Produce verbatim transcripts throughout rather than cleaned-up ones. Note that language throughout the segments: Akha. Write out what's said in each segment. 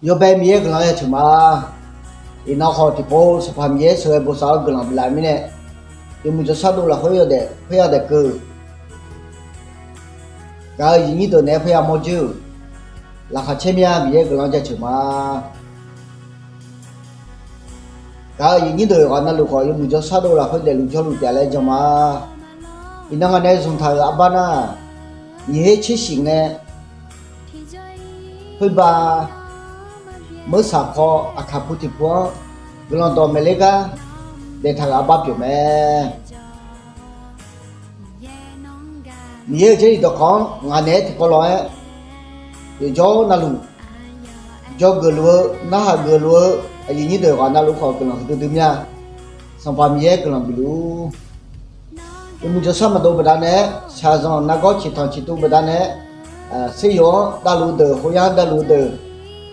Yawbae Miqyaer guiqlanq-anr jaceuq ma. Iqnan khawf tiqpov Sanqpaq Miqyaer sheuqghae bosav-awr guiqlanq biflaf-eu mirnae, yawmuiq jawrshar dov lafkhoer yawdaef khoer yawdaef keuv gaq-euq aqyuif nyir deuq naeq-aer parya mawr joer-euq laqkhaq caer mir-a. Miqyaer guiqlanq-anr jaceuq ma. Gaq-euq aqyuif nyir deuq yawqghaq navluf khawf, yawmuiq jawrshar dov lafkhoer daefluf jawrluf taef laer jan ma. Iqnan ngaq nae zanqtaq-euq arbar nar, nyiq her tser shif ngae, khoerba meursaq paw aqkaq pu tiq pu-anr guiqlanq dawq maeqler gar daeftaq-euq arbar pyeuf mae. Miqyaer-euq jarlif dawqkawq-anr ngaq naeq-aer tiqkawv lof-aer yawqjawr navluf jawrgeuf luf-eu, narhaq geuf luf-eu aqyuif nyir deuq yawqghaq navluf khawf guiqlanq huiqdui dui mir-a. Sanqpaq Miqyaer guiqlanq bifluf-ur. Yawmuiq jawrshar maqdov baqdanae, shaqzanq nargawr ciqtanq ciqtuv baqdanae, seryoq-anr davluf-eu deuq, hoyar-anr davluf-eu deuq,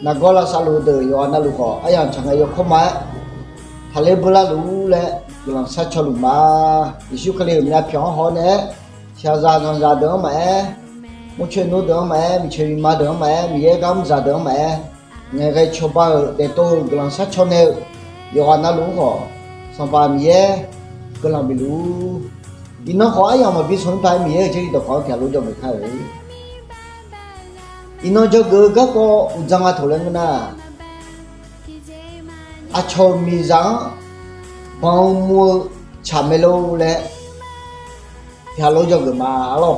nargawr lavsav luf-eu deuq yawqghaq navluf khawf, aryamq tsaq ngae yawkawr ma-aer taqler beular luf-ur laer guiqlanq sharcaw luf ma. Yeqsur Kali-euq myavpyawq-anr haw-awr nae-aer, shaqzaq zanqzaq deuq-anr maqaer, murcoeq nmr deuq-anr maqaer, miqcoeq miqma deuq-anr maqaer, Miqyaer gar mrzaq deuq-anr maqaer, ngaeqghae cawba-euq daefdov-euq guiqlanq sharcaw nae-eu yawqghaq navluf-anr khawf, Sanqpaq Miqyaer guiqlanq bifluf-ur. Iqnan khawf aryamq maqbi smq mr paq-aer Miqyaer-euq jarlif dawqkawq-anr tiq ghaq lof jawrgeuf kar-euq. Iqnan jawrgeuf-eu garkawv uqdzan nga toq laer ngeur nar, aqcawq-euq miqzaq-anr banq-eu mr-eu tsaq mae lor laer tiq ghaq lof jawrgeuf ma arlawr.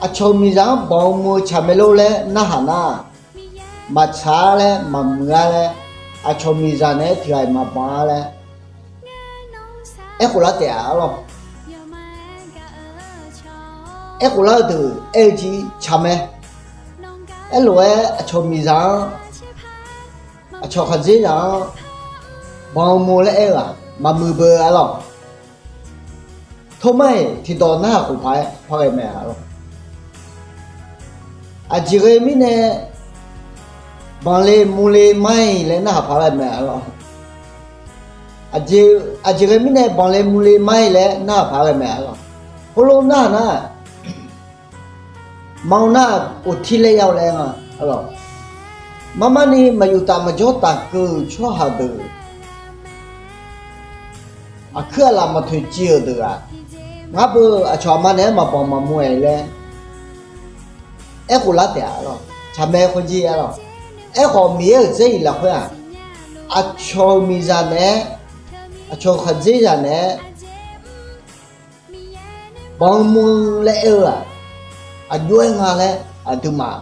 Aqcawq-euq miqzaq-anr banq-eu mr-eu tsaq mae lor laer narhaq nar, maqtsaq-ar laer maqmuiq-ar laer, aqcawq miqzaq naeq-aer tiq ghaq-iq maqbanq-ar laer aerkhof lar taef-a arlawr. Aerkhof lar-eu deuq aer-eu jeq tsaq mae. Aerlof-aer aqcawq miqzaq-anr, aqcawq khaqdzerzaq-anr banq-eu mr laer aer-eu-aq maqmuiq beu arlawr. Tormar-iq tiqdawq narhaq khof paq-aer paq ghae mae arlawr. Aqjeq ghae mirnae banq le mr le mar-iq laer narhaq paq ghae mae arlawr. Aqjeq ghae mirnae banq le mr le mar-iq laer narhaq paq ghae mae arlawr. Heulof narhaq nar, ma-eu nar oqtir laer ya-eu laer nga arlawr. Marmarni maqyuftaf maqjawr tafkeuv-euq tsawrhaq deuq, aqkuir aqlaf maqtoeqciv-euq deuq-aq, ngar beu aqcawq aqma naeq-aer maqbanq maqmr-aeq laer aerkhof lar taef-a arlawr. Tsaq mae khoerjir arlawr. Aerkhawf Miqyaer-euq dzaer-iq lafkhoer-aq, aqcawq-euq miqzaq naeq-aer, aqcawq-euq khaqdzerzaq naeq-aer banq mr laer aer-eu-aq, aqjox-aer nga laer aqduimaf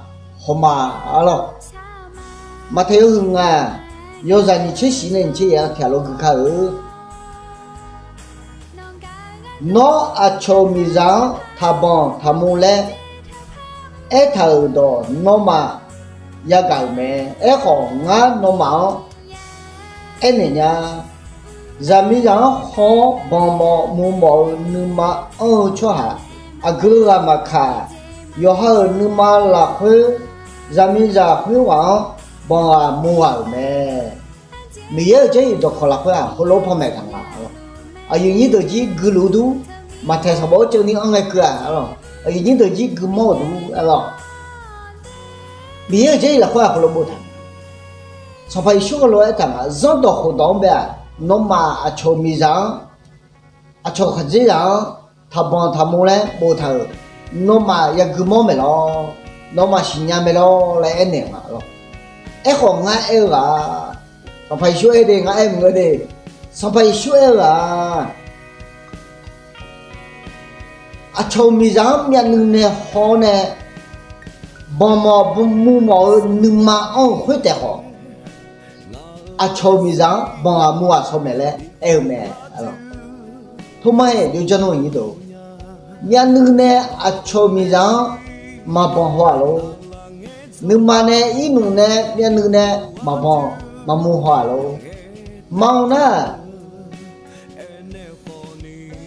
hawma arlawr. Maqtaeq yawhuiq ngaq, yawzaq nyiq tser shif nae nyiq tser yaeq-anr tiq ghaq lof gui kar-eu. Nawr aqcawq-euq miqzaq-anr taqbanq taqmr laer aertaq-euq dawq nawmaf yagaq-euq mae. Aerkhawf ngar nawmaf-anr aernaeq nya. Zaqmiqzaq-anr haw-awr banq mawf mr mawf-eu nuima anr-eu tsawrhaq aqgeu ghaq maqkaq, yawqha-euq nuima lafkhoer zaqmiqzaq khoerghaq-anr banq ghaq mr ghaq-euq mae. Miqyaer-euq jarlif dawqkawq lafkhoer-aq heulof-aer panmaeq taq nga arlawr. Aqyuif nyir deuq jir guiluf dur, maqtaeq sanqbof-anr ceuvni anr ngae keuv-aq arlawr. Aqyuif nyir deuq jir guimawr-euq dur arlawr. Miqyaer-euq jarlif lafkhoer-aq heulof boftaq nga. Sanqpaq Yeqsur heulof-aer aertaq nga, zanrdawq khofdawq-anr bae-aq, nawmaf aqcawq-euq miqzaq-anr, aqcawq khaqdzerzaq-anr taqbanq taqmr laer boftaq-euq, nawmaf yagui mawr maeq lawr, nawmaf siqnya mae lawr laer aernaeq nga lawr. Aerkhawf ngar aer-eu ghaq, Sanqpaq Yeqsur aer de, ngar aer maqngeur de. Sanqpaq Yeqsur aer-eu ghaq, aqcawq-euq miqzaq-anr myavnuiv nae haw-awr nae banq mawf mr mawf-eu nuima anr-eu khoer taef khawf, aqcawq-euq miqzaq-anr banq ghaq mr ghaq shaw maeq laer aer-eu mae. Tormar-iq jawrjanr nmr-euq nyir deuq, myavnuiv nae aqcawq-euq miqzaq-anr maqbanq haw-aq lor. Nuima nae irnuf nae myavnuiv nae maqbanq maqmr haw-aq lor. Ma-eu nar,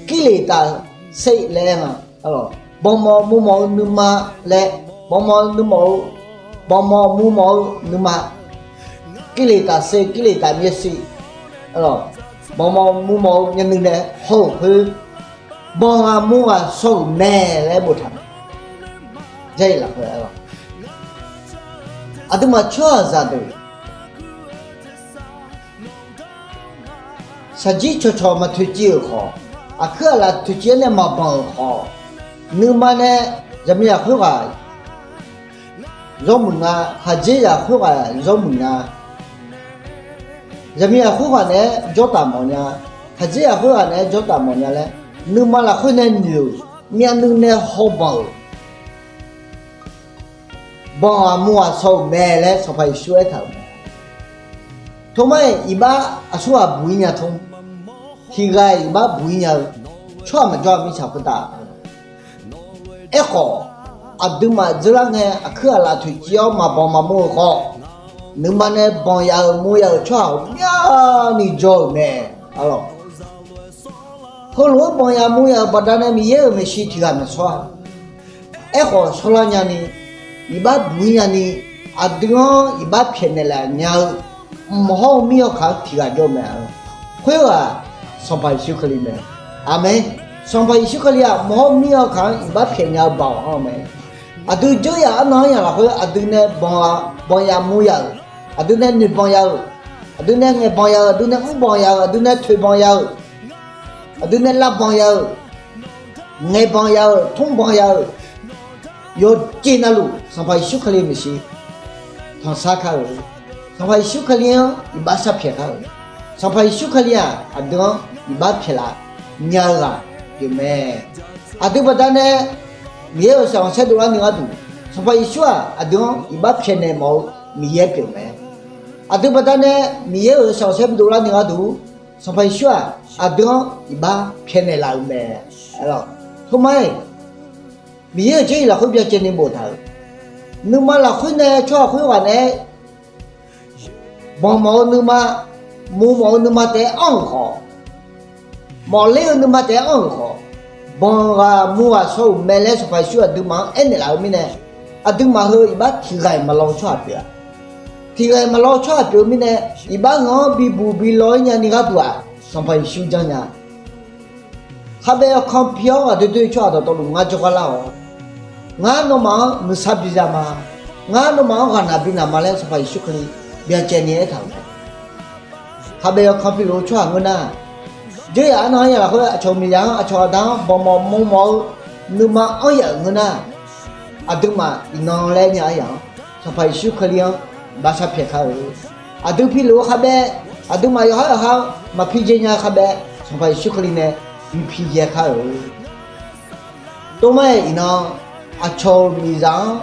kirleq taf ser laer nga. Banq mawf mr mawf-eu nuima laer, banq mawf nuima-eu, banq mawf mr mawf-eu nuima, kirleq taf ser kirleq taf myavser, banq mawf mr mawf-eu myavnuiv nae hawr-euq khoer, banq ghaq mr ghaq shaw-euq mae laer boftaq-eu. Jarlif lafkhoer-aq, Aqduimaf tsawrhaqzaq deuq shaqjir cawqcawq maqtoeqciv-euq khawf, aqkuir aqlaf toeqciv-aer nae maqbanq-euq khawf, nuima nae zaqmiqzaq khoerghaq zawr muiq nga, khaqdzerzaq khoerghaq zawr muiq nga, zaqmiqzaq khoerghaq naeq-aer jawrtaf mawf nya, khaqdzerzaq khoerghaq naeq-aer jawrtaf mawf nya laer, nuima lafkhoer nae noeq-euq, myavnuiv nae hawbanq-euq, banq-aq mur-aq shaw-euq mae laer Sanqpaq Yeqsur aertaq-euq mae. Tormar-iq iqbax aqsurghaq buq-ir nya tmr, tiqghaq-iq iqbax buq-ir nya-eu tsawrhaq maqjawr-a mirtsaq khoertav. Aerkhawf, aqduimaf dzeurlar ngae aqkuir aqlaf toeqciv-awr maqbanq maqmur-euq khawf, nuima nae banq ya-euq mur ya-euq tsawrhaq ghawqmyani jawr-euq mae. Arlawq, heulof-aer banq ya mur ya-euq baqdanae Miqyaer-euq maeqshi tiqghaq maqshawr-a. Aerkhawf shawrlar nyani, iqbax buq-ir nyani, aqdui-anr iqbax pyaeqnaeq laf nya-eu mq hawr-eu mir-awr kaq-anr tiqghaq jawr-eu mae. Khoerghaq Sanqpaq Yeqsur Kali mae. Aqmeq. Sanqpaq Yeqsur Kali-aq mq hawr-eu mir-awr kaq-anr iqbax pyaeqnya-eu baoq anr-eu mae. Aqdui dzeur yaf arnan-anr yaq lafkhoer aqdui nae banq ya mur ya-euq, aqdui nae noeqbanq ya-euq, aqdui nae ngaeqbanq ya-euq, aqdui nae mrbanq ya-euq, aqdui nae toeqbanq ya-euq, aqdui nae lavbanq ya-euq, ngaeqbanq ya-euq, tmrbanq ya-euq, yawqjeq navluf Sanqpaq Yeqsur Kali maeqshi tanqsar kar-euq, Sanqpaq Yeqsur Kali-anr iqbax sharpyaeq kar-euq, Sanqpaq Yeqsur Kali-aq aqdui-anr iqbax pyaeqlaf nya-eu ghaq pyeufmae. Aqdui baqdanae Miqyaer-euq shaqkhanqsaer dovlar ni gharduq, Sanqpaq Yeqsur-aq aqdui-anr iqbax pyaeqnaeq mawf-eu Miqyaer pyeufmae. Aqdui baqdanae Miqyaer-euq shaqkhanqsaer bi dovlar ni gharduq, Sanqpaq Yeqsur-aq aqdui-anr iqbax pyaeqnaeq laf-eu mae. Aerlawq, tormar-iq Miqyaer-euq jarlif lafkhoer byacaevni boftaq-euq, nuima lafkhoer nae tsawrhaq khoerghaq naeq-aer banq mawf-eu nuima, mur mawf-eu nuima taef-aer anr-euq khawf, mawfler-eu nuima taef-aer anr-euq khawf, banq ghaq mur ghaq shawr-euq mae laer Sanqpaq Yeqsur aqduimaf-anr aernaeq laf-eu mirnae, aqduimaf heu iqbax tiqghaq-iq maqlaw-eu tsawrhaq pyeuf-a. Tiqghaq-iq maqlaw-eu tsawrhaq pyeuf-eu mirnae, iqbax heu-anr bibuq bi law-ir nyani gharduq-aq, Sanqpaq Yeqsur janrnya. Khabaev yawkan pi-awr ghaqdoer doer-eu tsawrhaq dawqtawvluf ngar jawrgar lar-awq. Ngar nawmaf-anr nuisar biza ma. Ngar nawmaf-anr ghaqnaq binaq ma laer Sanqpaq Yeqsur Kali byacaevni aertaq-euq mae. Khabaev yawkan piluf-eu tsawrhaq ngeur nar, dzeur yaf arnan-anr yaq lafkhoer aqcawq-euq miqzaq-anr aqcawq aqda-anr banq mawf mur mawf-eu nuima anr yaf-euq ngeur nar, aqduimaf iqnan laer nya aryaq-anr Sanqpaq Yeqsur Kali-anr iqbax sharpyaeq kar-eu. Aqdui piluf-eu khabaev, aqduimaf yawqhar yawqha-anr maqpi dzae nya-eu khabaev Sanqpaq Yeqsur Kali nae bi pi dzae kar-eu. Tormar-iq iqnan aqcawq-euq miqzaq-anr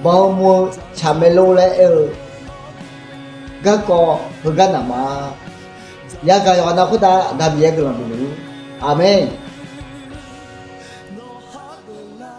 banq-eu mur-eu tsaq maelor laer aer-eu garkawv heugar naq ma. Yagaq yawqghaq na khoertav Aqda Miqyaer guiqlanq bifluf-ur. Aqmeq.